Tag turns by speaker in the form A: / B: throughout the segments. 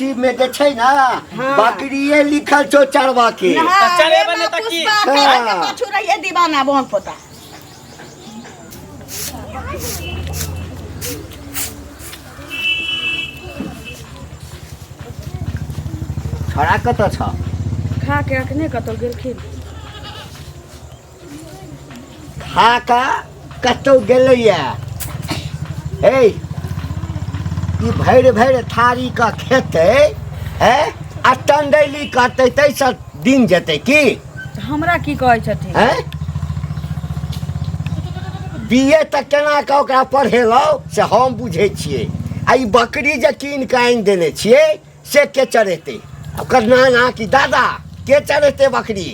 A: नसीब में जे छै ना बकरिए लिखल छौ चरवा के।
B: तऽ चरेबै
C: हेमा
B: नहि तऽ की?
C: पुष्पा के
A: हाँ।
C: पाछू रहिए दीवाना बहन पोता।
A: छोड़ा कतऽ छ?
C: खा के अखने कतौ गेलखिन।
A: खा कऽ कतौ गेलैया। हे, ई भरि भरि थारी कऽ खेतै है आ टंडैली करतै, ताहिसँ दिन जेतै की?
C: हमरा की कहै छथिन?
A: हैं, बीए तऽ केना कऽ ओकरा पढ़ेलहुँ से हम बुझै छियै। आ ई बकरी जे कीन कऽ आनि देने छियै से के चढ़ेतै? ओकर नाना कि दादा के चढ़ेतै बकरी?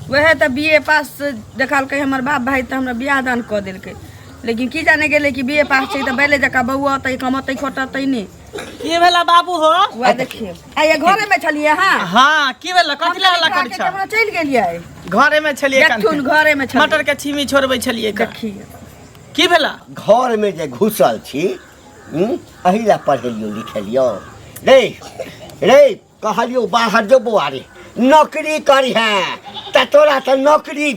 C: वएह तऽ बी ए पास देखलकै हमर बाप भाई, तऽ हमरा बियाह दान कऽ देलकै, लेकिन की जाने गेलै कि बी ए पास छै तऽ बैले जकाँ बौअतै, कमतै खोटतै नहि।
B: की भेला बाबू हो?
C: वएह देखियौ, आइ घरे में छलियै अहाँ?
B: हाँ, की भेला? कथी ला हल्ला करै छ?
C: केम्हरो चलि गेलियै?
B: घरे में छलियै।
C: देखथुन, घरे में छलियै।
B: मटर के छीमी छोड़बै छलियै।
C: देखियौ।
B: की भेला?
A: घरमे जे घुसल छी, एहि लए पढ़ेलियौ लिखेलियौ रे? रे कहलियौ बाहर जो बौआ रे, नौकरी करिहें, तऽ तोरा तऽ नौकरी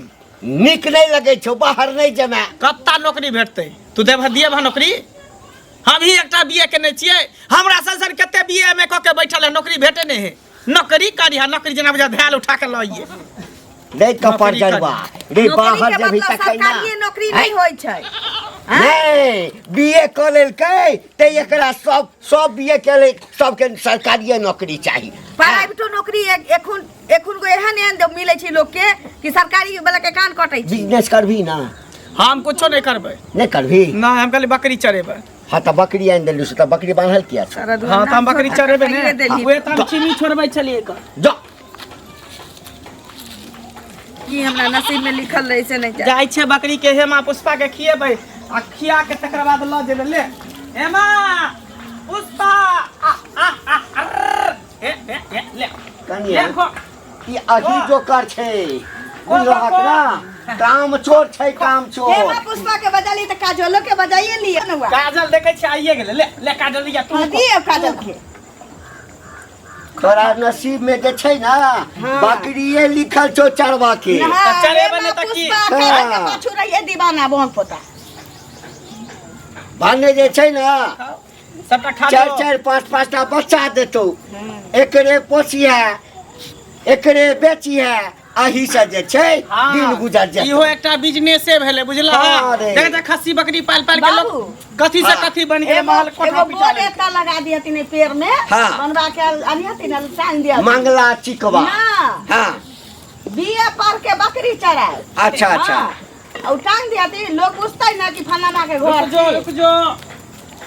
A: नीक नहि लगै छौ, बाहर नहि जेमे।
B: कत्ता नौकरी भेटतै? तू देबह दिएबह नौकरी? हम ही एकटा बीए केने छियै, हमरा सन सन कते बीए एम ए कऽ के बैठल है, नौकरी भेटे नहि है। नौकरी करिहा, नौकरी जेना बुझा धैल उठा के लऽ अइए।
A: रे कपर
B: नौकरी
A: जरुआ रे,
C: नौकरी
A: बाहर
C: के
A: जेबही
C: मतलब
A: तखन ना।
C: सरकारिये नौकरी नहि होइ छै।
A: नहि, बीए कऽ लेलकै तऽ एकरा सब सब बीए केले सबके सरकारिये नौकरी चाही।
C: प्राइवेटो नौकरी एखुन एखुन को एहन एहन दे मिलै छै लोक के कि सरकारी वाला के कान कटै छै।
A: बिजनेस करबही ना?
B: हम कुछो नहि करबै।
A: नहि करबही?
B: नहि, हम खाली बकरी चरेबै।
A: हाँ, तऽ बकरी आनि देलू से तऽ बकरी बान्हल किया छौ?
C: सारा दुआर
B: हाँ, तऽ हम बकरी चरेबै ने।
C: देली।
B: उहे तऽ हम चीनी छोड़बै छलियै एकर।
A: जा।
C: की हमरा नसीब में लिखल रहे से नहीं जाने।
B: जाइ छै बकरी के हेमा पुष्पा के खिएबै आ खिया के तकर बाद लऽ जेबै। ले हेमा पुष्पा, आ आ आ अर्र, हे हे हे, ले।
A: कनिया,
B: देखो।
A: ई अही जोकर छै, बुझलहक ना? काम चोर छै, काम चोर।
C: हेमा पुष्पा के बजाली तऽ काजलो के बजाइए लिअ ने।
B: काजल देखै छी आइए गेलै। ले ले काजल, लिया तू।
C: हाँ, दियौ काजल के।
A: तोरा नसीब में जे छै ना बकरिए लिखल छौ चरवा के।
C: हाँ,
B: चरेबै
C: हेमा
B: नहि तऽ की?
C: पुष्पा के
A: हाँ।
C: पाछू रहिए दीवाना बहन पोता।
A: भने जे छै ना
B: सबटा खा
A: चारि
B: लियौ।
A: चारि पाँच पाँच टा बच्चा देतौ, एकरे पोसिहे, एकरे बेचिहे, अही से जे छै
B: हाँ,
A: दिन गुजर जेतौ।
B: इहो एकटा बिजनेसे भेलै, बुझलह?
A: हाँ रे।
B: देख तऽ खस्सी बकरी पालि पालि के
C: बाबू।
B: लोक कथी से
A: हाँ।
B: कथी बनि गेलै,
C: एगो
B: महल कोठा
C: एगो
B: पिटा
C: बोर्ड
B: लेलकै।
C: एतऽ लगा दिहथिन एहि पेड़ में।
A: हाँ।
C: बनवा के अनिहथिन आ टांग दिहथिन।
A: मंगला चिकवा।
C: ना।
A: हाँ।
C: बीए पढ़ के बकरी चराए।
A: अच्छा, अच्छा।
C: हाँ। और टांग दिहथिन, लोग बुझतै ना कि फलाना के घर
B: रुक जो,
C: छी।
B: रुक जो,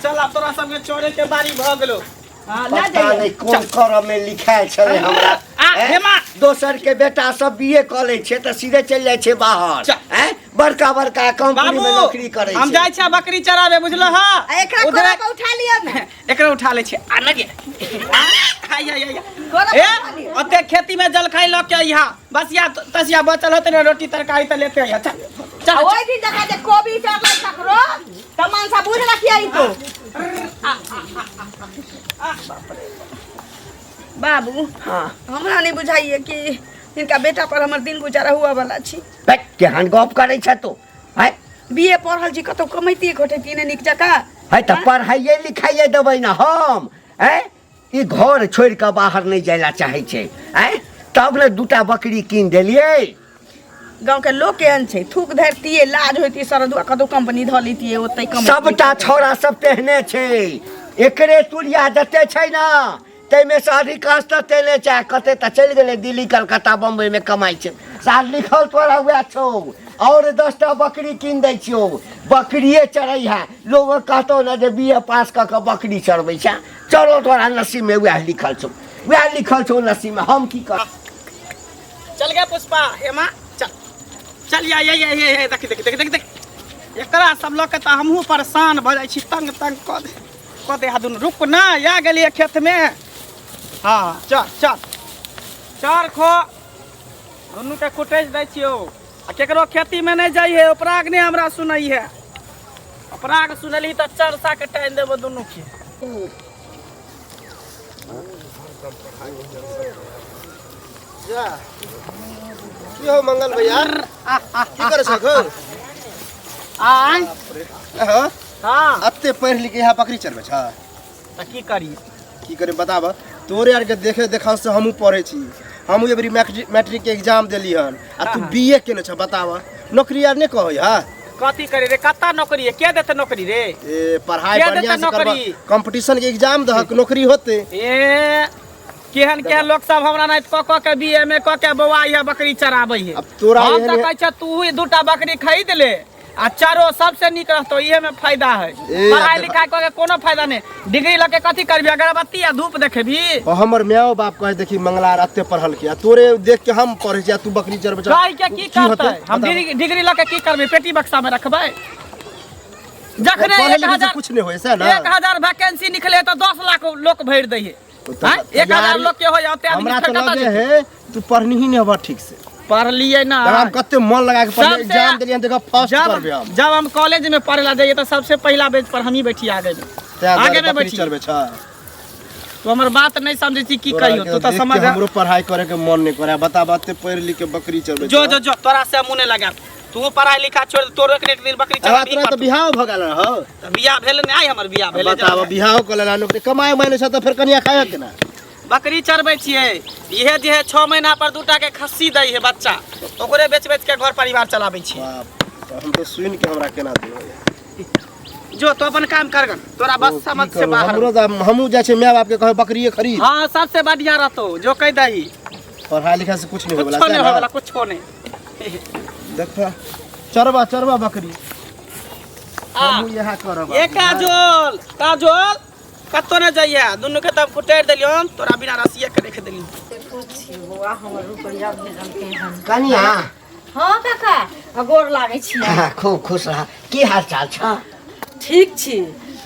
B: चल आब तोरा सबके चोरे के बारी भऽ गेलो।
C: हाँ, लऽ
A: पता
C: जइयौ।
A: नहि कोन करम में लिखायल छलै हमरा।
B: आ,
A: हैं?
B: हेमा।
A: दोसर के बेटा सब बीए कऽ लै छै तऽ सीधे चलि जाइ छै बाहर।
B: चल।
A: हैं? बड़का बड़का कंपनी में
B: बाबू,
A: नौकरी करै
B: हम
A: छै।
B: जाइ छियै बकरी चराबे, बुझलह?
C: आ एकरा
B: उधरे
C: कोड़ा पर उठा लिअ ने।
B: एकरा उठा लै छियै आ लगे आ, आइ, आइ, आइ, आइ।
C: कोड़ा पर
B: ए
C: उठा लिअ।
B: ओते खेती में जलखै लऽ के अइहा, बस या तसिया बचल होतै ने रोटी तरकारी तऽ लेते अइहा। चल चल।
C: आ ओहि दिन जकाँ जे कोबी चढ़लै ककरो तऽ मनसा बुझ रखियै ई तो। बाबू।
A: हाँ।
C: हमरा नहीं बुझाइए कि हिनका बेटा पर हमर दिन गुजारा हुआ वाला छी।
A: बे, केहन गप करै छ तू है?
C: बीए पढ़ल छी, कतौ कमैतियै खटैतियै ने नीक जकाँ।
A: है तऽ पढ़ाइए लिखाइए देबै ने हम। है, ई घर छोड़ि कऽ बाहर नहि जाय ला चाहै छै, आँय, तब ने दूटा बकरी कीन देलियै।
C: गाँव के लोग केहन छै, थूक धरतियै लाज होइतियै सरदुआ, कतौ कंपनी धऽ लैतियै ओतै कमैतियै।
A: सबटा छौड़ा सब तेहने छै। एकरे तुरिया जते छै ने ताहिमे से अधिकांश तऽ तेहने छै। आ कते तऽ चलि गेलै दिल्ली, कलकत्ता, बम्बईमे कमाइ छै। साल लिखल तोरा वएह छौ। और 10टा बकरी कीन दै छियौ, बकरिए चरै है। लोग कहतौ ने जे बी ए पास कऽ कऽ बकरी चरबै छै। चलो, तोरा नसीबमे वएह लिखल छौ, वएह लिखल छौ नसीबमे, हम की कर।
B: चल गया पुष्पा, हेमा, चल चल। या या या या, देख देख देख देख देख, एकरा सब लऽ के तऽ हमहूँ परेशान भऽ जाइ छी। तंग तंग कऽ दे, कऽ दे। हा दुनू, रुक ना, या गेलियै खेतमे। हाँ, चल चल, चर खो, दुनूके कुटैस दै छियौ। आ केकरो खेतीमे नहि जाइ है, उपराग नहि हमरा सुनै है। उपराग सुनलही तऽ चरसा के टाइन देबो दुनूके।
D: जा की हो मंगल भैया की करे छक हो
B: आय
D: हाँ
B: हाँ
D: अते पढ़ लिख के यहाँ बकरी चरबै छ
B: तऽ की करी
D: की करे बताब तोरे आर के देखे देखाव से हमहूँ पढ़ै छी हमहूँ एबरी मैट्रिक के एग्जाम देली हन आ तू बी ए केने छ बताब नौकरी आर नहि कहै हा
B: कथी करे रे कत्ता नौकरी है के देते नौकरी रे
D: ए पढ़ाई
B: के
D: बढ़िया
B: देतै
D: से करबा
B: नौकरी?
D: कंपटीशन के एग्जाम दहक नौकरी होते
B: ए केहन केहन लोग सब हमरा नाइत क क के बी एम ए क के बौआ है बकरी चराबै है
D: अब तोरा
B: हम
D: एहन
B: तऽ कहै छ तू ही दूटा बकरी खरीद ले आ चारो सबसे नीक रहतो इहे में फायदा है
D: ए,
B: पढ़ाई
D: अब
B: लिखाई कऽ के कोनो फायदा नहीं डिग्री लऽ के कथी करबी अगरबत्ती आ धूप देखेबी
D: और हमर माओ बाप कहे देखी मंगला अते पढ़ल के आ तोरे देख के हम पढ़े छी आ तू बकरी चरबै छ
B: कहि के की
D: होतै?
B: करतै हम
D: बताबऽ।
B: डिग्री डिग्री लऽ के की करबै पेटी बक्सा में रखबै जखने
D: पढ़े
B: एक
D: लिखे से
B: हजार
D: कुछ नहीं होय से ना
B: 1000 वैकेंसी निकले तऽ 10 लाख लोक भरि दै है
D: तो
B: आँय? 1000 लोग के होय ओते आदमी
D: हमरा
B: फेर
D: तो
B: कतऽ
D: लगे
B: जेतै?
D: है तू पढ़नी ही नहीं हबा ठीक से
B: पढ़लियै ना
D: हम कते मन लगा के पढ़ले
B: सबसे-
D: एग्जाम देलियन देखा फर्स्ट
B: जब
D: करबे हम
B: जब हम कॉलेज में पढ़े ला जाइए तो सबसे पहला बेंच पर हम ही बैठी आगे में
D: तें दुआरे
B: आगे में
D: बकरी
B: बैठी
D: चरबै छ
B: तू हमर बात नहीं समझै छी की
D: तोरा
B: कहियो
D: के
B: तू तो
D: देख के
B: समझ
D: हमरो पढ़ाई करे के मन नहीं करे बता बाते पढ़ लिख के बकरी चरबै
B: जो जो जो तोरा से मुँह नहीं लगा तू पढ़ाई लिखा छोड़ दे, तोरो एक दिन बकरी
D: अब
B: चराबी
D: तोरा तो बियाह भ गेल रहो
B: बियाह भेल नहीं आइ हमर बियाह भेल
D: बताब बियाह क लेला नौकरी कमाए माने छ त फेर कनिया खाए केना
B: बकरी चरबै छियै इहे जे है 6 महीना पर दूटा के खस्सी दै है बच्चा ओकरे बेच बेच के घर परिवार चलाबै छियै
D: बाप तऽ हम तो सुन के हमरा केना दिल होइया
B: जो तो अपन काम कर गन तोरा बस समझ
D: की
B: से
D: करू?
B: बाहर
D: हमरो तऽ हमहूँ जाइ छियै माय बाप के कहै बकरिए खरीद
B: हाँ सबसे बढ़िया रहतो जो कह दही
D: पढ़ाई लिखाई से कुछ नहीं होय
B: कुछो नहीं
D: वाला
B: होवला कुछो नहीं
D: देख चरबा चरबा बकरी
B: आ
D: हमहूँ इएह करब
B: ए काजोल काजोल कतौ ने जाइए दुनू के तब कुटैर देलियौ तोरा बिना रसिया के रख देलियौ
E: बौआ हमर रुपैआ भेजलकै हन
A: कनिया
E: हाँ काका आ गोर लागै छी
A: हाँ, खूब खुश रह की हाल चाल छ
E: ठीक छी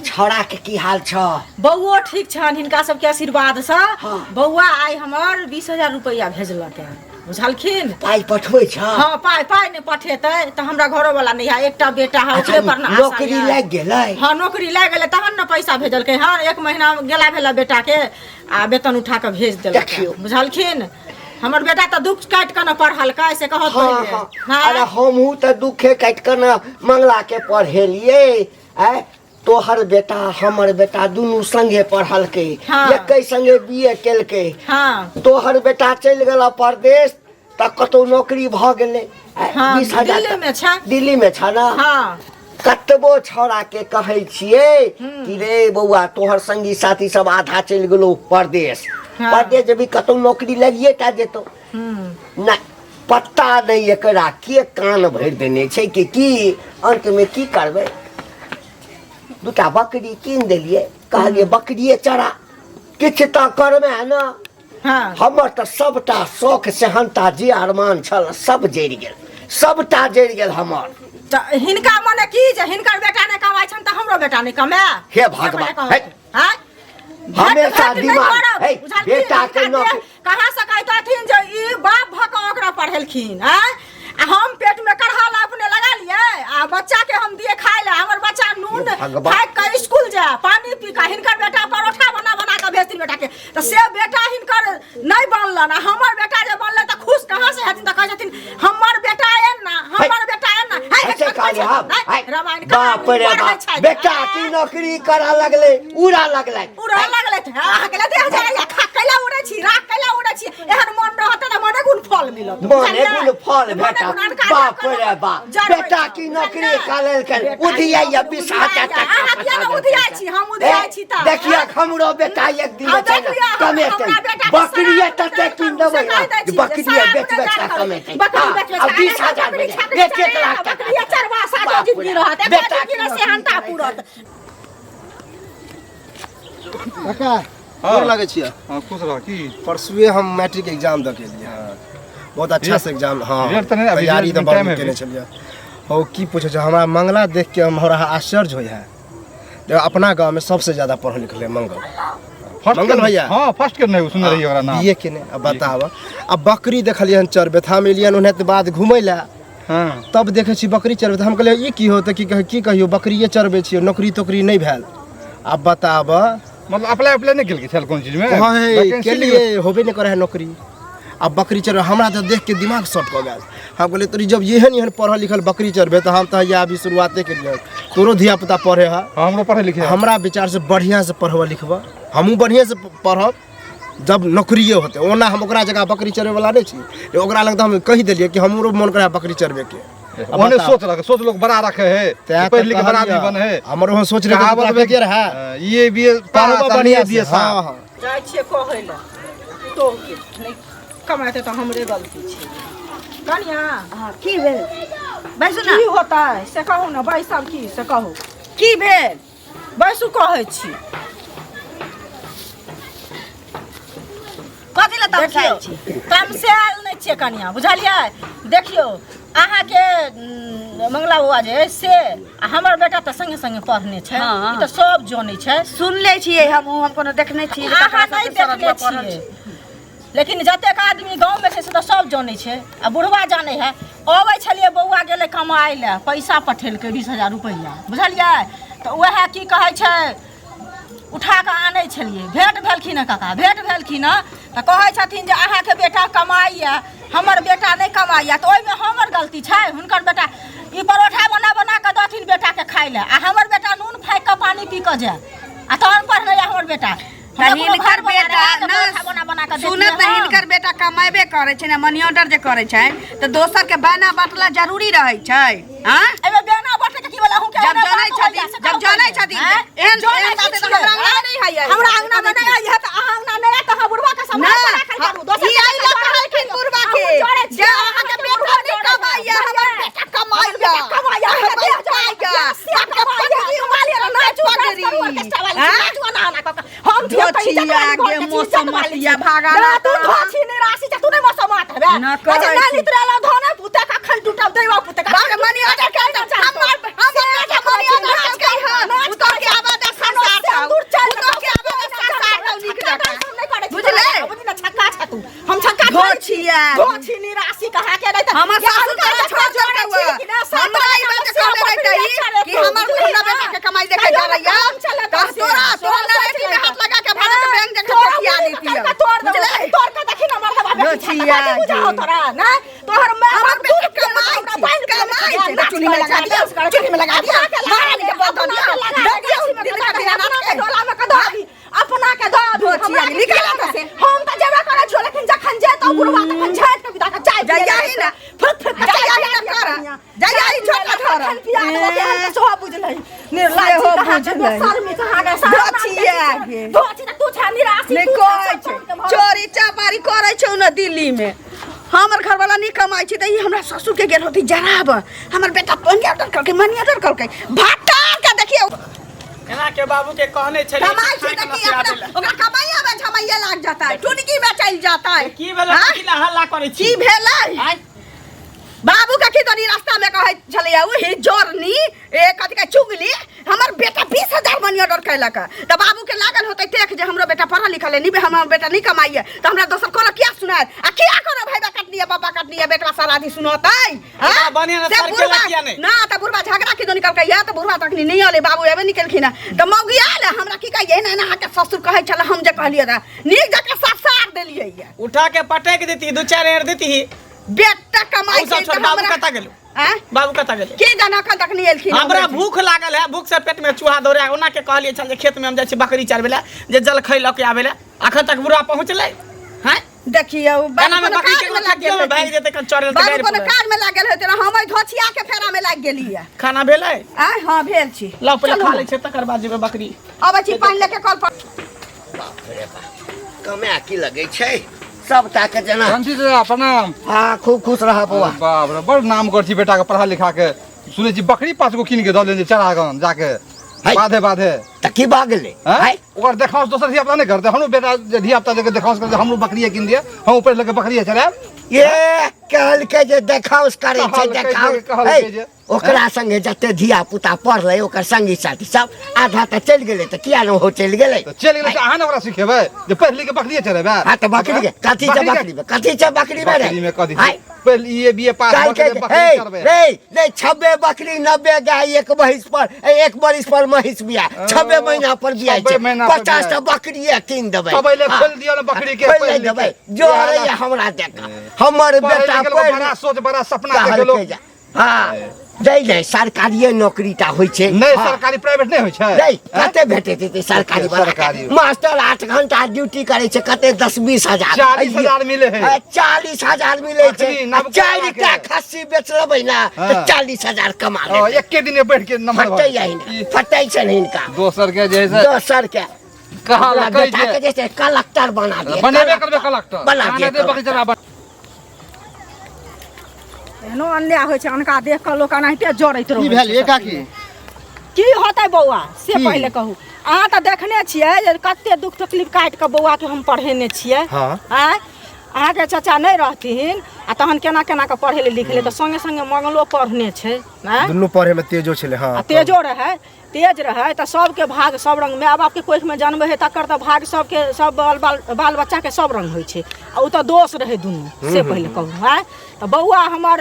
A: छौड़ा के की हाल छ
E: बौओ ठीक छनि हिनका सबके आशीर्वादसँ
A: हाँ।
E: बौआ आइ हमर 20,000 रुपैआ भेजलक हन बुझलखिन
A: पाइ पठबै छ
E: हँ पाइ पाइ नहि पठेतै तऽ हमरा घरोवला नहि है एकटा बेटा है
A: अच्छा
E: ओकरे पर ने आशा
A: नौकरी
E: यऽ।
A: लागि गेलै
E: हँ नौकरी लागि गेलै तहन ने पैसा भेजलकै हँ एक महीना गेला भेला बेटाके आ वेतन उठा कऽ भेज देलकै
A: देखियौ।
E: बुझलखिन हमर बेटा तऽ दुःख काटि कऽ ने पढ़लकै से कहत
A: हाँ
E: पहिले
A: हाँ
E: हाँ?
A: अरे हमहूँ तऽ दुखे काटि कऽ ने मंगला के पढ़ेलियै आँय तोहर बेटा हमर बेटा दुनू संगे पढ़लकै
E: हाँ।
A: एके संगे बी ए केलकै
E: हाँ
A: तोहर बेटा चलि गेल परदेश तऽ कतौ नौकरी भऽ गेलै आँय,
E: हाँ,
A: 20,000
E: दिल्लीमे छै।
A: दिल्लीमे छ ने
E: हाँ
A: कतबो छौड़ा के कहै छियै कि रे बौआ तोहर संगी साथी सब आधा चलि गेलो परदेश
E: हाँ।
A: परदेश जेबही कतौ नौकरी लगिए टा जेतौ नहि पता नहि एकरा के कान भरि देने छै कि की अंतमे की करबै दूटा बकरी कीन देलियै कहलियै बकरिए चरा किछु तऽ करबै ने
E: हाँ
A: हमर तऽ सबटा शौक सेहनता जे अरमान छल सब जरि गेल सबटा जरि गेल हमर
E: तऽ हिनका मने की जे हिनकर बेटा नहि कमाइ छनि तऽ हमरो बेटा नहि कमाए
A: हे भगवान, हे।
E: आँय?
A: हमेशा
E: भेट- भेट नहि
A: दिमाग,
E: करब,
A: हे,
E: बुझलखिन?
A: बेटा के
E: हिनका
A: नौकरी-
E: कहाँ से कहितथिन जे ई बाप भऽ कऽ ओकरा पढ़ेलखिन आँय आ हम पेट में कढ़ा ला अपने लगा लिए आ बच्चा के हम दिए खाए ला हमर बच्चा नून
A: हे भगवान।
E: खाए के स्कूल जाए पानी पी के हिनकर बेटा परोठा बना बना के भेजथिन बेटा के तऽ से बेटा हिनकर नहि बनलन आ हमर बेटा जे बनलै तऽ खुश कहाँ से हेथिन तऽ कहै छथिन हमर बेटा एहन ना हमर बेटा एहन ना हे,
A: ऐसे
E: हे,
A: कहलियै हम
E: हे,
A: है,
E: रामायण कहाँ
A: बाप रे
E: पढ़ै
A: बाप
E: छथि?
A: बेटा की नौकरी करा लगलै उड़ा लगलै
E: उड़ऽ लगलै तऽ अहाँके लए देह जाइए खा कैला उड़ै छी राख कैला उड़ै छी एहन मन रहत तऽ मने गुण फल मिलत
A: मने
E: बुझलियै?
A: गुण फल
E: मने
A: भेटत
E: गुण अनका
A: बाप
E: जाकऽ
A: रे बाप
E: जरबै
A: बेटा
E: छी,
A: की नौकरी
E: बुझलियै?
A: का लेलकै
E: बेटा
A: उधियाइया
E: की
A: 20,000
E: उधियाइया।
A: टका
E: अहाँ किया ने उधियाइ छी हम उधियाइ छी तऽ
A: देखिए हमरो बेटा एक दिन
E: आ
A: छै
E: देख लिअ,
A: ने कमेतै
E: हमरा बेटा के
A: बकरिए
E: शराब
A: तते
E: गुण
A: कीन
E: करू,
A: देबै
E: से कहि दै
A: ने
E: छी जे
A: बकरिए
E: शराब
A: बेच
E: गुण
A: बेच कऽ
E: करू।
A: कमेतै
E: बकरी
A: हाँ,
E: बेच बेच
A: आ
E: कऽ,
A: 20,000
E: बकरी
A: भेलै
E: छाकरी
A: एक एक लाख
E: चढ़ेगा,
A: टका
E: बकरिए चरवा सातो
A: बाप
E: जिंदगी
A: रे,
E: रहत एक
A: बेटा
E: जिंदगी
A: की
E: रह सेहनता पूरत
D: काका गोर लागै छियै
F: हाँ खुश रह की
D: परसुए हम मैट्रिक एग्जाम दऽ के एलियै हँ बहुत अच्छा से एग्जाम हाँ
F: रिजल्ट तऽ नहि अभी
D: तैयारी तऽ
F: रिजल्ट
D: बड़
F: टाइम
D: नीक
F: है
D: केने छलियै हौ की पूछै छै हमरा मंगला देख के हमरा आश्चर्य होइ है देखो अपना गाँव में सबसे ज्यादा पढ़ल लिखल है मंगल
F: फर्स्ट
D: मंगल भैया।
F: हाँ फर्स्ट के नहीं सुनने रहिए ओकरा नाम
D: बीए केने अब बताब अब बकरी देखलियै हन चरबैत हम एलियन ओनाहिते बाद घुमै लए
F: हाँ
D: तब देखै छी बकरी चरबैत हम कहलियै ई की हो तऽ की कह की कहियौ बकरिए चरबै छियै नौकरी तोकरी नहि भेल आब बताब
F: मतलब अप्लाई अप्लाई नहि केलकै छल कोन चीज में
D: कहै
F: Vacancy
D: के लिए होबे नहि करै है नौकरी। आ बकरी चरबै हमरा तऽ देख के दिमाग शॉर्ट कऽ गेल। हम कहलियै तोरी जब एहन एहन पढ़ल लिखल बकरी चरबै तऽ हम तऽ हैया अभी शुरुआते केलियै, तोरो धिया पुता पढ़े है।
F: हाँ, हमरो पढ़े लिखे है।
D: हमरा विचार से बढ़िया से पढ़बऽ लिखबऽ, हमहूँ बढ़िया से पढ़ब जब नौकरिए होतै। ओना हम ओकरा जगह बकरी चरबै वाला नहि छी, लेकिन ओकरा लग तऽ हम कहि देलियै कि हमरो मन करै है बकरी चरबैके।
F: ओहने सोच रखे, सोच लोग बड़ा रखे है,
D: तैं
F: पढ़
D: तऽ
F: लिख के बड़ा आदमी
D: कहलियै,
F: बने है।
D: हमर ओहन सोच रहे
F: कहावत में
D: के रहे
F: ये बी ए
D: पढ़बऽ
F: पास,
D: बढ़िया
F: ये बी ए
D: से। हाँ,
F: साफ।
D: हाँ।
E: जाइ छियै कहै लए पुतोहके, नहि कमाइते तऽ हमरे गलती छै। कनिया
C: हाँ, की भेल? बैसू ना।
E: की होतै से कहू ने, बैसब की से कहू।
C: की भेल?
E: बैसू कहै छी।
C: कथी लए तमसायल छी?
E: तमसायल नहि छियै कनिया, बुझलियै? देखियौ अहाँके मंगला बौआ जे अइ से आ हमर बेटा तऽ संगे संगे पढ़ने छै,
C: हाँ।
E: ई तऽ सब जनै छै।
C: सुनले छियै हम, हम कोनो देखने छियै जे
E: अहाँ
C: ककरा
E: नहि
C: सबके
E: देखने
C: सरदुआ पढ़ल
E: छियै,
C: छै।
E: लेकिन जतेक आदमी गाँवमे छै से तऽ सब जनै छै आ बुढ़वा जानै है। अबै छलियै, बौआ गेलै कमाइ लए, पैसा पठेलकै 20,000 रुपैआ, बुझलियै? तऽ उएह की कहै छै उठा कऽ आनै छलियै, भेँट भेलखिन हँ काका, भेँट भेलखिन हँ तऽ कहै छथिन जे अहाँके बेटा कमाइए, हमर बेटा नहि कमाइए। तऽ ओहिमे हमर गलती छै? हुनकर बेटा ई परोठा बना बना कऽ देथिन बेटाके खाइ लए आ हमर बेटा नून फाँकि कऽ पानि पी कऽ जाय आ तहन पढ़लैए हमर बेटा।
C: तऽ
E: हमरा कोनो
C: हिनकर
E: घर बना
C: बेटा
E: रहै तऽ
C: ना
E: परोठा बना बना कऽ
C: सुनत
E: देतियै
C: तऽ
E: हम।
C: हिनकर बेटा कमेबे करै छै ने, मनी ऑर्डर जे करै छै तऽ दोसर के बहना बाँटला जरूरी रहै छै? हाँ?
E: एहिमे बेना बाँटै के की वाला हुनके
C: जब
E: एहने
C: जनै
E: बात होइया
C: छथिन,
E: से
C: जब
E: कहू
C: जनै
E: पहिले।
C: छथिन,
E: आँय?
C: एहन
E: जनै
C: एहन बात
E: छी
C: तऽ हमरा अंगना नहि होइया।
E: हमरा अंगना मे नहि आइए तऽ अहाँ अंगना नहि आयत तऽ अहाँ बुढ़वा के
C: ना,
E: सम्हार के राखल करू। दोसर
C: ई
E: के
C: एहि लऽ
E: जोड़ै
C: कहलखिन
E: छियै।
C: बुढ़वा के,
E: अहूँ जोड़ै छियै,
C: जे अहाँके
E: अहाँके
C: बेटा
E: बुढ़वा
C: नहि
E: जोड़ै
C: कमाइया,
E: छै।
C: हमर बेटा कमाइया,
E: हमर बेटा कमाइया,
C: हमर
E: हमर बेटा
C: कमाइया,
E: कमाइया, से
C: बाप के
E: कमाइया,
C: पगड़ी
E: कमाइया, नाचू,
C: पगड़ी।
E: नाच करू, ऑर्केस्ट्रा वाली,
C: हाँ?
E: नाचू, एना एना कऽ कऽ। हम छियै तऽ इज्जत
C: धोछिया
E: वाली घर
C: गे,
E: के छी, इज्जत
C: मौसम
E: वाली
C: मतिया
E: छी।
C: भागा
E: ना,
C: ना
E: तू
C: तऽ।
E: धोछी निराशी छै, तू नहि मौसमात हेबे।
C: ना
E: कहै छै,
C: कहै
E: नानी
C: छी।
E: तोरा लग धने पुते कखन टूटब, दैवा पुते कखन
C: बाप रे, मनी ऑर्डर
E: टूटब,
C: केलकै,
E: जान
C: हमर बेटा मनी ऑर्डर केलकै हन।
E: नाच
C: पुतोह के आवाज आ संसार छौ।
E: दूर चल,
C: पुतोह के आवाज आ संसार छौ, नीक जकाँ। बुझलै?
E: बुझलै? छक्का छ तू, हम छक्का थोड़े छी।
C: धोछिया।
E: धोछी निराशी कहाँ के नहीं तऽ
C: हमर
E: या
C: सासुर
E: हुनका
C: तोरा
E: देखा
C: छोड़
E: जोड़ै
C: देलकौ
E: छी कि ना, सात
C: हमरा ई बात
E: बजे
C: कहने
E: से
C: रहितै
E: बकरी
C: कि हमर
E: बुझलिही
C: हमरा
E: ना?
C: बेटा के कमाई देखे
E: कहियो
C: जा रहिया।
E: काम चलत
C: तऽ
E: से।
C: तोरा तोरा
E: तोरा
C: नरेटी में हाथ लगा के भाड़ा के बैंक जगह
E: तोरा
C: ठकिया
E: मुड़ी
C: देतियौ।
E: पकड़ के तोड़ देबौ।
C: बुझलै?
E: तोड़ के देखी ना मरदबा बेटी
C: धोछिया
E: छक्का बुझाओ
C: गे।
E: तोरा ना तोहर माय
C: हमर
E: बाप
C: बेटा
E: दूध पियेलकै,
C: कमाइ
E: हमरा
C: छै,
E: बान्हि के
C: कमाइ
E: रखने
C: छै।
E: नाच
C: चुन्नी में लगा
E: करै
C: दियौ,
E: छै,
C: चुन्नी में लगा दियौ,
E: अपना के लगा
C: महारानी के
E: दियौ,
C: बंधन दियौ,
E: अपना के
C: दे
E: लगा
C: दियौ,
E: दियौ,
C: दिन का दिन
E: अपना
C: रात
E: के
C: के।
E: डोला में के दऽ अभी, अपना के दऽ अभी,
C: धोछिया
E: हमरा
C: गे,
E: के
C: निकाल
E: किया
C: एतऽ से।
E: हम तऽ जेबे करै छियौ, लेकिन जखन जेतौ बुढ़वा तखन झाँटि के विदा के चाय पियै
C: जइया
E: लगै
C: ही ना।
E: छै। फुक फुक के चाय
C: जइया ही
E: पिया
C: ना
E: दियौ
C: कर।
E: कनिया।
C: जइया ही छोटा
E: जखन
C: धर।
E: पिया देबौ तेहन के सेहो बुझलही। निर्लज्ज
C: सेहो
E: कहाँ के,
C: बुझलही।
E: बेशर्मी कहाँ के, सारा नाम
C: धोछिया
E: देखै
C: गे।
E: छियै। धोछी तऽ तू छह निराशी,
C: नहि
E: तू छह
C: कहै
E: सब
C: छै
E: के भरल।
C: चोरी चपारी करै छौ ने दिल्ली में। हमर घरवाला नहि कमाइ छै तऽ ई हमरा ससुर के गेल होती जराब। हमर बेटा मनी ऑर्डर करके, मनी ऑर्डर करके भाटा के देखियौ।
B: एना के बाबू के कहने छलियै
C: कमाइ छै तऽ की अपना ओकरा कमाइया में झमाइया लाग जाता है, टुनकी में चलि जाता है।
B: की भेलै?
C: हाँ?
B: कथी लए हल्ला करै छी?
C: की भेलै?
B: आँय?
C: बाबू के की तनी रास्ता में कहै छलैया ओही जोरनी ए कथी कहै चुगली, हमर बेटा 20,000 मनी ऑर्डर कैलक। तऽ बाबू के लागल होतै देख जे हमरो बेटा पढ़ल लिखल है, नहीं हमर बेटा नहीं कमाइए तऽ हमरा दोसर कोनो किया सुनायत आ किया कोनो भाईबा कटनी है, बाबा कटनी है, बेटवा सारा आदि सुनतै? हाँ?
B: ओकरा बढ़िआँ
C: से
B: सर केलक
C: बुढ़बा
B: किया नहि?
C: ना तऽ बुढ़बा झगड़ा की निकलकै या तऽ बुढ़बा तखनी नहीं अलै, बाबू एबे निकलखिन हँ तऽ मौगी आयल हमरा की कहिए एना एना अहाँके ससुर कहै छलै, हम जे कहलियै रहए नीक जकाँ ससार देलियै ये।
B: उठा के पटक देती, दू चारि एड़ देती।
C: बेटा कमाइ
B: ओ सब
C: छै
B: छोड़,
C: तऽ
B: बाबू
C: हमरा
B: कतऽ गेलौ?
C: आँय?
B: बाबू कतऽ गेलै?
C: की जाना एखन तक नहि एलखिन।
B: हमरा भूख लागल है, भूख से पेट में चूहा दौड़े। ओना के कहलियै छल जे खेत में हम जाइ छी बकरी चरबै लए, जे जलखै लऽ के आबै लए, अखन तक बुढ़ा पहुँचलै हैं?
C: देखियौ बाबू
B: एना में
C: कोनो
B: बकरी
C: काज
B: के
C: में लागि
B: खेतियो
C: गेल
B: में भागि
C: हेतै।
B: जेतै कन चढ़ल तऽ
C: बाबू
B: गाड़ि
C: कोनो
B: पर।
C: काज में लागल हेतै, हम एहि धोछिया के फेरा में लागि गेलियै।
B: खाना भेलै?
C: आँय? हाँ भेल छी।
B: लऽ पहिले
C: चलू।
B: खा लै छै तकर बाद जेबै बकरी।
C: अबै छी पानि लऽ के कल पर।
A: बाप रे बाप, कमाए की लगै छै सबटा के जेना।
F: कंठी चाचा प्रणाम।
A: हाँ खूब खुश रह बौआ।
F: बाप रे, बड़ नाम कर छी बेटा के पढ़ा लिखा के। सुनै छी बकरी 5 गो कीन के दऽ देने चरागन जाके
A: है।
F: बाधे बाधे।
A: तऽ की भऽ गेलै?
F: हैं?
A: है?
F: ओकर देखाउस दोसर धिया पुता नहि करतै। हमरो बेटा जे धिया पुता जे देखाउस करतै, हमरो बकरिए कीन दिअ, हम ऊपर लऽ के बकरिए चरायब।
A: ये कहलकै जे देखाउस करै छै,
F: कहलकै जे-
A: देखाउस।
F: कहलकै
A: है,
F: जे-
A: ओकरा संगे जते धिया पुता पढ़लै ओकर संगी साथी सब आधा तऽ चलि गेलै तऽ किया ने हो चलि गेलै
F: तऽ चलि गेलै तऽ अहाँ ने ओकरा सिखेबै जे पढ़ि लिख के बकरिए चरेबै
A: हाँ तऽ बकरी के कथी छै बकरी में कथी छै बकरी में रे
F: बकरी में कथी
A: आय,
F: पहिले ई ए बी ए पास भऽ
A: काल्हि
F: गेलै
A: के
F: बकरी
A: ए
F: चरबै
A: रे रे 96 बकरी 90 गाय एक महीस पर ए, एक बरिस पर महीस बिया 96 महीना पर बिया
F: 96
A: छै
F: महीना पर
A: 50 टा
F: बियाइ।
A: बकरी कीन देबै
F: तबैले
A: हाँ,
F: खोलि दियौ ने बकरी के
A: खोलि
F: पढ़ि लिख
A: देबै
F: के।
A: जो रहैया हमरा देख हमर
F: पढ़ै
A: बेटा
F: लिखल
A: पढ़ि
F: बड़ा सोच बड़ा सपना देखे
A: कहलकै
F: लोक
A: जे हाँ नहीं नहीं सरकारिये नौकरी टा होइ छै
F: नहीं
A: हाँ।
F: सरकारी प्राइवेट नहीं होइ छै
A: नहीं कते भेटै छै सरकारी वाला
F: सरकारी।
A: मास्टर 8 घंटा ड्यूटी करै छै कते 10-20 हजार
F: 40,000 मिले है।
A: 40,000 मिले छै
F: अखनी नवका
A: चारि टा
F: के।
A: खस्सी बेच लेबै ना तऽ 40,000 कमा
F: ओ,
A: लेबै
F: एके दिन में बैठ के नंबर
A: फटै यही फटै छै हिनका
F: दोसर के जे है से
A: दोसर के
F: कहाँ
A: हमरा
F: लकै
A: बेटा के
F: जे
A: जे छै कलेक्टर बना दिए
F: बनेबे करबे कलेक्टर
A: बना दिए
F: दे बकरी चरा
E: एहनो अन्याय होइ छै अनका देख कऽ लोक एनाहिते जरैत
D: की
E: रहै
D: भेल
E: छै
D: ये काकी
E: की होतै बौआ से
D: की?
E: पहिले कहू अहाँ तऽ देखने छियै जे कते दुख तकलीफ काटि कऽ बौआके हम पढ़ेने छियै
D: हाँ।
E: आँय अहाँके चाचा नहि रहथिन आ तहन केना केना कऽ पढ़ेले लिखले तऽ संगे संगे मंगलो पढ़ने छै आँय
D: दुनू पढ़े में तेजो छलै हाँ
E: आ तेजो रहै तेज रहै तऽ सबके भाग सब रंग माय बापके कोखिमे जन्म हइ तकर तऽ भाग सबके सब बाल बाल बाल बच्चाके सब रंग होइ छै आ ओ तऽ दोष रहै दुनू से पहिले कहू आँय तऽ बौआ हमर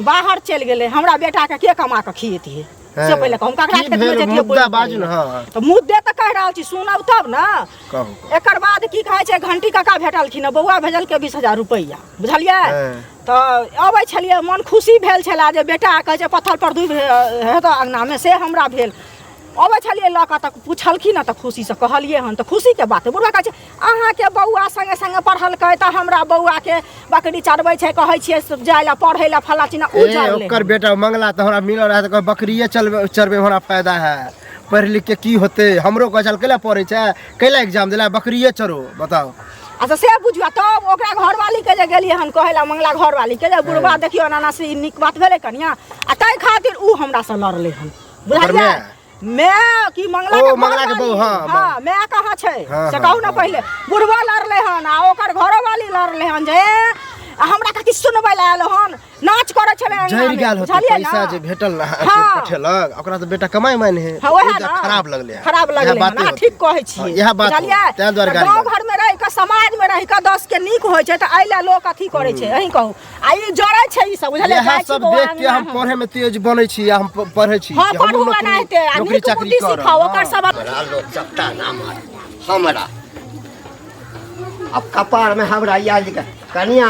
E: बाहर चलि गेलै हमरा बेटाके के कमा कऽ खिएतियै से पहिले कहू हम ककरा
D: की
E: खेतमे
D: भेल
E: जैतियै
D: मुद्दा
E: बोनि
D: बाजू ने
E: करैले?
D: हाँ
E: तऽ मुद्दे तऽ कहि रहल छी सुनब तब ने
D: कहू
E: एकर बाद की कहै छै घंटी काका भेटलखिन हँ बौआ भेजलकै 20,000 रुपैआ बुझलियै
D: हँ।
E: तऽ अबै छलियै मन खुशी भेल छलै जे बेटा कहै छै पत्थर पर दूबि हेतौ अङ्गनामे से हमरा भेल अबै छलियै लऽ कऽ तऽ पुछलखिन हँ तऽ खुशीसँ कहलियै हन तऽ खुशीके बात बुढ़बा कहै छै अहाँके बौआ सङ्गे सङ्गे पढ़लकै तऽ हमरा बौआके बकरी चरबै छै कहै छियै से जाइ लए पढ़ै लए फल्लाँ चिल्लाँ ओ
D: ए
E: जरलै
D: ओकर बेटा मंगला तऽ हमरा मिलल रहै तऽ कहै बकरिए चलबै चरबै हमरा फायदा है पढ़ि लिख के की होतै हमरो कहै छल कैला पढ़ै छै कैला एग्जाम देला बकरिए चरो बताओ
E: अच्छा से बुझियौ तब ओकरा घरवाली के जे गेलियै हन कहै लए मंगला घरवाली के जे बुढ़बा देखियौ एना एना से ई नीक बात भेलै कनिया आ ताहि खातिर ऊ हमरा से लड़लै हन
D: ओकर
E: बुझलियै
D: माय?
E: माय की मंगला
D: ओ,
E: के
D: मंगला के
E: घरवाली,
D: बहू, हाँ,
E: हाँ माय कहाँ छै
D: हाँ,
E: से
D: हाँ,
E: कहू ने
D: हाँ।
E: पहिले बुढ़बा लड़लै हन आ ओकर घरोवाली लड़लै हन जे आ हमरा कथी सुनबै लए आयल हन नाच करै छलै अंगना
D: जरि
E: मे,
D: गेल होतै
E: बुझलियै
D: पैसा
E: ने?
D: जे भेटल ना के
E: हाँ।
D: पठेलक ओकरा तऽ बेटा कमाइ माइन है
E: हाँ, वएह
D: ओहि
E: ना।
D: खराब लगलै हन।
E: खराब
D: इएह
E: लगलै हन,
D: बाते
E: अहाँ
D: होतै।
E: ठीक कहै
D: हाँ,
E: छियै
D: इएह बात
E: बुझलियै
D: होतै। ताहि दुआरे
E: तऽ
D: गाली
E: गाँव
D: लगलै।
E: घर मे रहि कऽ समाज मे रहि कऽ दस के नीक होइ छै तऽ एहि लए लोक अथी करै छै अहीं कहू आ ई जड़ै छै ई सब बुझलियै
D: इएह
E: जाइ छी
D: सब
E: बौआ
D: देख के हम
E: अंगना।
D: पढ़े में तेज बनै छी आ हम पढ़ै छी
E: हाँ
D: कि हमहूँ
E: पढ़ू
D: नौकरी
E: एनाहिते आ
D: नौकरी
E: नीक
D: चाकरी
E: बुद्धि
D: करब
E: सिखाउ ओकर
D: हाँ।
E: सब
A: हमरा लोक सबटा नाम हमरा अब कपार में हमरा याद कनिया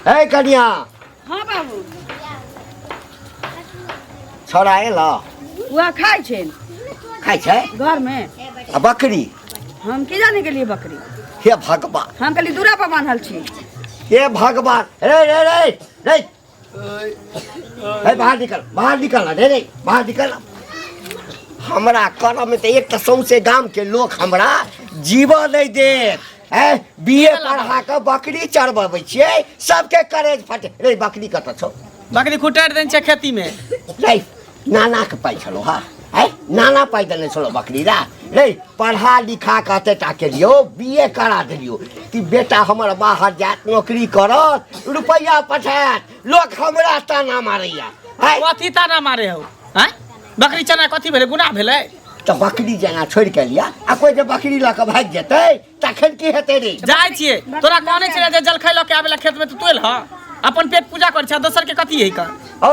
A: हे कनिया
C: हाँ बाबू
A: छोड़ा एल
C: वह खाइ छै
A: खाइ छै
C: घर में
A: आ बकरी
C: हम की जाने गेलियै बकरी
A: हे भगवान
C: हम कहली दूरा पर बान्हल छी
A: हे भगवान रे रे रे रे हे बाहर निकल बाहर निकल रे रे बाहर निकल हमरा करम में तऽ एक तऽ सौंसे गाम के लोक हमरा जीवऽ नहि देत हैं बीए पढ़ा कऽ बकरी चरबबै छियै सबके करेज फटे रे बकरी कतऽ छौ
B: बकरी खुटारि देने छै खेती में
A: रे नानाके पाइ छलौ हँ है नाना पाइ देने छलौ बकरी रा रे पढ़ा लिखा कऽ एते टा केलियौ बी ए करा देलियौ कि बेटा हमर बाहर जायत नौकरी करत रुपैआ पठायत लोक हमरा ताना मारैया है
B: कथी ताना मारे हौ आँय बकरी चना कथी भेलै गुनाह भेलै
A: तऽ बकरी जेना छोड़ि के लिया आ कोइ जे बकरी लऽ कऽ भागि जेतै तखन की हेतै रे
B: जाइ छियै तोरा कहने छलै जे जलखै लऽ के आबै लए खेतमे तऽ तू एलह अपन पेट पूजा करै छ दोसर के कथी है का
A: ओ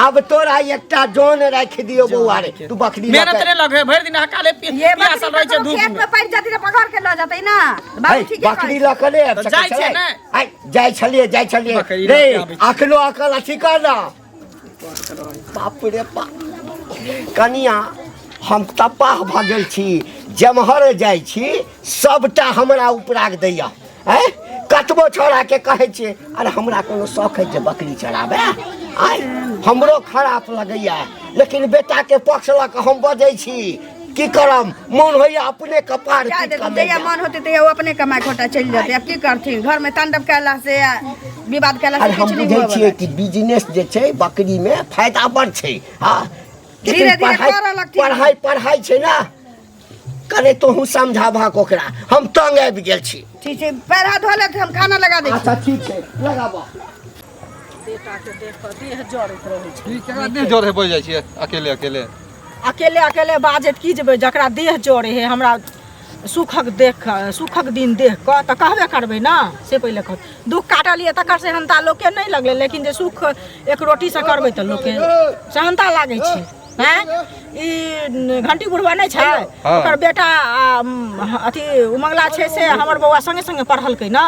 A: आब तोरा एकटा जोन राखि दियौ बौआ रे तू बकरी लऽ
B: मेहनत
A: के
B: नहि लगे भरि दिन हकाले
C: ये
B: पियासल रहै छै
C: बकरी
B: धूप
C: खेत
B: में
C: में पड़ि जाती तऽ पकड़ के लऽ जेतै ना बाबू
A: है,
C: ठीके
A: बकरी
C: कहै
A: लऽ कऽ नहि आबि
B: तऽ
A: सकै
B: जाइ छियै
A: छलै?
B: ने?
A: आइ, जाइ छलियै जाइ छलियै
B: बकरी
A: रे
B: लऽ के आबै छियै।
A: अखनो अकल अथी कर ना बाप रे बाप कनिया हम तबाह भऽ गेल छी जेम्हर जाइ छी सबटा हमरा उपराग दैया आँय कतबो छौड़ाके कहै छियै अरे हमरा कोनो शौक है जे बकरी चराबै आँय हमरो खराब लगैया लेकिन बेटाके पक्ष लऽ कऽ हम बजै छी की करम मन होइया अपने कपार
C: जा
A: पीट
C: देतै
A: कऽ मरि
C: जहिया
A: जायब।
C: मन होतै तहिया ओ अपने कमाइ खोटा चलि जेतै आब की करथिन घरमे तांडव कयला से आ विवाद कयला
A: अरे
C: से
A: हम
C: किछु नहि
A: बुझै
C: हुअ
A: छियै
C: बला
A: कि बिजनेस जे छै बकरीमे फायदा बड़ छै हँ लेकिन
C: धीरे धीरे
A: पढ़ाइ
C: करऽ लगथिन।
A: पढ़ाइ पढ़ाइ छै ने करे तोहूँ समझाबहक ओकरा हम तंग आबि गेल छी
C: ठीक छै पैर हाथ धो लेत हम खाना लगा दै छी
A: अच्छा ठीक छै लगाबऽ
E: बेटाके देख कऽ देह जरैत रहै छै
F: ई केकरा देह जरे बज जाइ छियै अकेले अकेले?
E: अकेले अकेले बाजैत की जेबै, जकरा देह जरे है हमरा सुखक देख कऽ, सुखक दिन देख कऽ तऽ कहबे करबै ने। से पहिले कह, दुख काटलियै तकर सेहनता लोकके नहि लगलै, लेकिन जे सुख एक रोटीसँ करबै तऽ लोकके सेहनता लागै छै। आँय, ई घंटी बुढ़वा नहि छै?
F: हाँ।
E: ओकर बेटा आ, अथी उमंगला छै, से हमर बौआ संगे संगे पढ़लकै ने,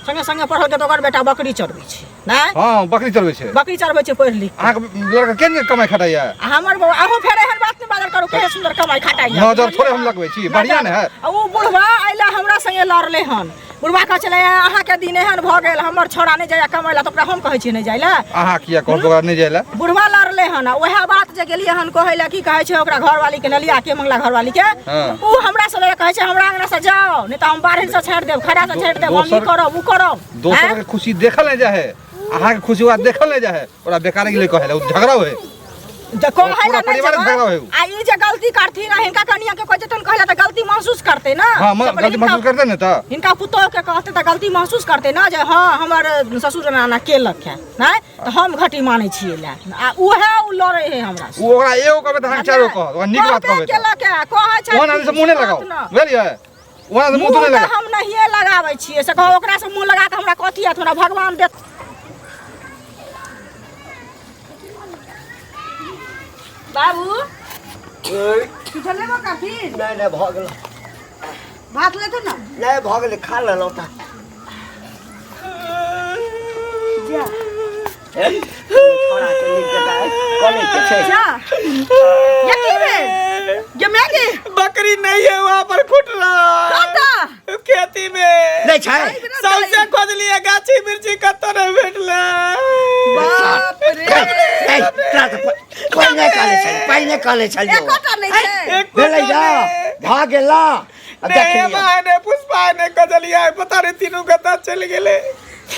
E: संगे संगे पढ़लकै तऽ ओकर बेटा बकरी चरबै छै। नहि,
F: हाँ, बकरी चरबै छै।
E: बकरी चरबै छै पढ़ि लिख।
F: अहाँके लड़का केहन कमाइ खटाइया?
E: आ हमर बौआ अहूँ फेर एहन बात नहि बाजल करू, केहन सुन्दर कमाइ खटाइया।
F: नजर थोड़े हम लगबै छी, बढ़िआँ ने है।
E: आ ओ बुढ़वा अइला हमरा संगे लड़लै हन। बुढ़वा कहै छलै अहाँके दिन एहन भऽ गेल, हमर छौड़ा नहि जाइया कमाइ लए, तऽ ओकरा हम कहै छियै नहि जाइ लए?
F: अहाँ किया कहब ओकरा नहि जाइ लए?
E: बुढ़वा लड़लै हन। आ उएह बात जे गेलियै हन कहै लए, की कहै छै ओकरा घरवाली के, ललिया के, मंगला घरवाली के,
F: हाँ।
E: ओ हमरा से लड़े, कहै छै हमरा अंगना से जाओ, नहि तऽ हम बाढ़ि से छाड़ि देब, खड़ा से छाड़ि देब, हम ई करब ओ करब।
F: दोसर
E: आँय?
F: के खुशी देखल नहि जाइ है, अहाँके खुशी ओकरा देखल नहि जाइ है, ओकरा बेकारे के लिए कहै लए, ओ झगड़ा होइ।
E: जे कहै
F: पूरा
E: लए नहि
F: परिवार
E: जेबै,
F: झगड़ा होइ।
E: आ ई जे गलती करथिन आ हिनका कनिया के कहै जेतन कहै लए तऽ गलती महसूस करतै ने।
F: हाँ,
E: से पहिले
F: गलती महसूस करतै ने तऽ
E: हिनका पुतोह के कहतै तऽ गलती महसूस करतै ने जे हँ हमर ससुर एना एना केलक है, नहि तऽ हम घटी मानै छियै लए। आ उएह ओ लड़ै है हमरा से।
F: ओ ओकरा एगो कहबै तऽ अहाँके चारि गो कहत, ओकरा नीक बात
E: कहबे
F: कहबै तऽ
E: केलक है, कहै छै
F: ओहन आदमी से मुँह नहि लगाउ,
E: बात न।
F: बुझलियै? ओहन आदमी मुँह
E: मुँह
F: नहि
E: तऽ
F: लगाउ।
E: हम नहिए लगाबै छियै, से कहू ओकरा से मुँह लगा कऽ हमरा कथी हैत? हमरा भगवान देत।
C: बाबू, किछो लेबो करथिन?
A: नहि नहि, भऽ गेल।
C: भात लेथुन ने?
A: नहि, भऽ गेलै, खा लेलहुँ तऽ।
C: जा।
A: छोड़ा के नीक जकाँ कनै के छै।
C: जा, ये की भेल गे मैगी?
B: बकरी नहीं है वहाँ पर, खुटला
C: कतऽ?
B: खेती में।
A: नहि छै।
B: सबसे खोजलिए, गाछी मिर्ची कतौ नहीं भेटले।
C: बाप रे!
A: ए, तोरा तऽ पहिने कहने छल, पहिने कहने छलियौ।
C: एकोटा नहि छै।
B: एको
A: भेलै जा
B: नहि।
A: भऽ गेल आ
B: नहीं
A: देख लियौ।
B: हेमा ने, पुष्पा ने, कजलिया, पता नहीं तीनू कतऽ चलि गेलै।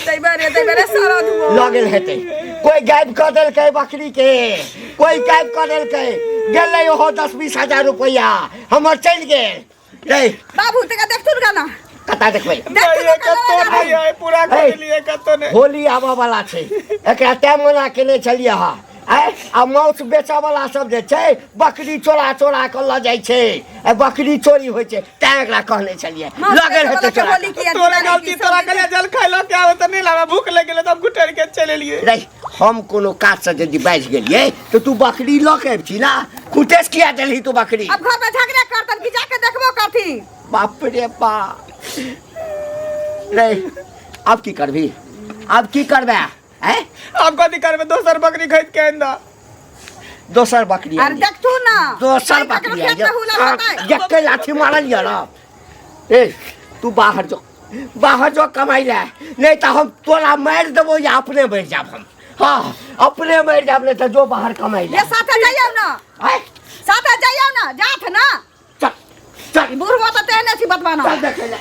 C: तै बारे, तै बारे सारा धुओ
A: लऽ गेल हेतै कोइ, गायब कऽ देलकै बकरी के कोइ, गायब कऽ देलकै। गेलै ओहो 10-20 हजार रुपैआ हमर चलि गेल रे।
C: बाबू, तका देखथुन गाना।
A: कतऽ देखबै?
C: देखथुन।
B: नहीं, कतौ नहीं है, पूरा
A: हे।
B: खोजलिए, कतौ नहीं।
A: होली आबऽ वाला छै, एकरा तैं मना केने छलियै हँ। आँय, आ माउस बेचऽ वाला सब जे छै बकरी चोरा चोरा कऽ लऽ जाइ छै, आ बकरी चोरी होइ छै, तैं एकरा कहने छलियै। लऽ गेल हेतै चोरा
C: होली
A: कऽ।
C: की
B: तोरे गलती, तोरा कहलिए जल खाइ लऽ के आबे तऽ नहीं लाबे, भूख लागि गेलै तऽ हम घुटरि के चलि एलियै।
A: रे, हम कोनो काजसँ यदि बाजि गेलियै तऽ तू बकरी लऽ के अबिती ना, खुटेस किया देलही तू बकरी?
C: अब घर में झगड़ा करतन कि जाके देखबो करथिन?
A: बाप रे बाप रे, आब की करबही? आब की करबै? आँय?
B: आब कथी करबै? दोसर बकरी खरीद के आनि दऽ।
A: दोसर बकरी
C: अरे
A: आनि।
C: देखथु ना।
A: दोसर
C: कहीं ककरो
A: बकरी
C: खेत में हुलल होतै।
A: जक्के लाठी मारल यऽ ना। ए, तू बाहर जो, बाहर जो कमाइ ले, नहीं तऽ हम तोरा मारि देबो या अपने मरि जाब हम। हाँ, अपने मरि जाब, नहीं तऽ जो बाहर कमाइ ले।
C: ये साथे जाइयौ ना।
A: आँय?
C: साथे जाइयौ ना, जाथ ना।
A: चल चल।
C: बुढ़बो तऽ तेहने छी बतबाना।
A: चल देखै ले।